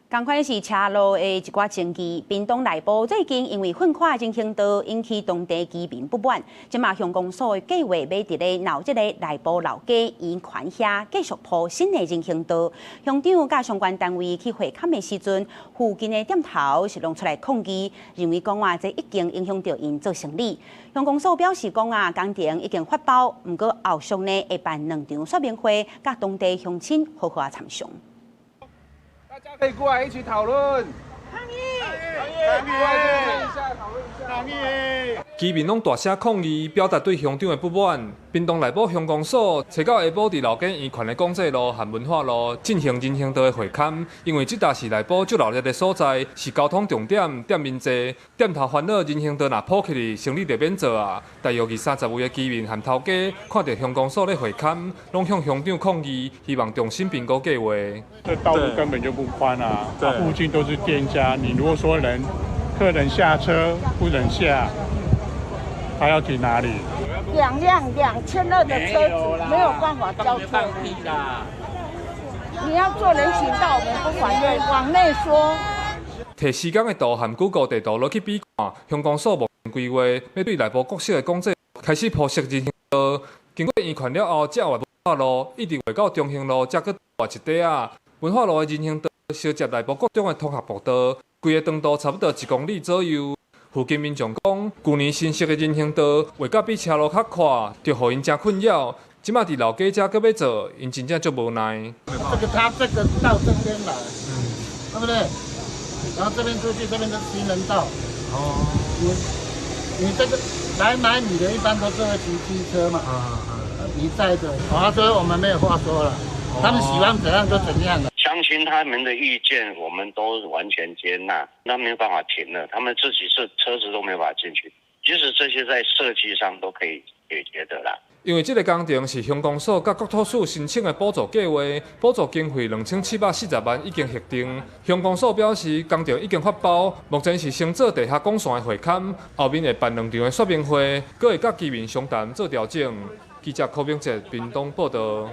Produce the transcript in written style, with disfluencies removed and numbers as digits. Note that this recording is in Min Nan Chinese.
仝款是車路的一寡爭議，屏東內埔最近因為糞闊人行道引起當地居民不滿，這馬鄉公所的計劃欲佇咧鬧熱的內埔老街圓環遐繼續鋪新的人行道。鄉長佮相關單位去會勘的時陣，附近的店頭是攏出來抗議，認為講啊，這已經影響著𪜶做生意。鄉公所表示講啊，工程已經發包，毋過後續呢會辦兩場說明會，佮當地鄉親好好仔參詳。大家可以過來一起討論。抗議！抗議！抗議！居民攏大聲抗議，表達對鄉長的不滿。屏東內埔鄉公所揣到下晡佇老街圓環的廣濟路和文化路進行人行道的會勘，因為這搭是內埔足熱鬧的所在，是交通重點，店面濟，店頭煩惱人行道若鋪起去，生意就免做啊。大約二三十位的居民和頭家看著鄉公所咧會勘，攏向鄉長抗議，希望重新評估計劃。這道路根本就不寬啊，附近都是店家，你如果說人客人下車不能下，他要停哪裡？兩輛2200的車子沒有辦法交錯。你要做人行道，我們不反對，往內縮。提時間的圖和 Google 地圖落去比看，鄉公所目前規劃欲對內埔國小的廣濟開始鋪設人行道，經過圓環了後，才有文化路，一直畫到中興路，才閣大一塊仔。文化路的人行道相接內埔國中的通學步道，規个長度差不多1公里左右。附近民眾講，舊年新設的人行道畫甲比車路較闊，就予𪜶誠困擾。這馬佇老街遮閣欲做，𪜶真正足無奈。這個他這個到這邊來，對不對？然後這邊出去，這邊是行人道。哦。你這個來買米的，一般都是會騎機車嘛。你載著，啊，所以我們沒有話說了。他們喜歡怎樣就怎樣了。鄉親他們的意見，我們都完全接納。那沒有辦法停了，他們自己是車子都沒有辦法進去。其實這些在設計上都可以解決的啦。因為這个工程是鄉公所佮國土署申請的補助計劃，補助經費2740萬已經核定。鄉公所表示，工程已經發包，目前是先做地下管線的會勘，後面會辦兩場的說明會，閣會佮居民商談做調整。記者柯明哲屏東報導。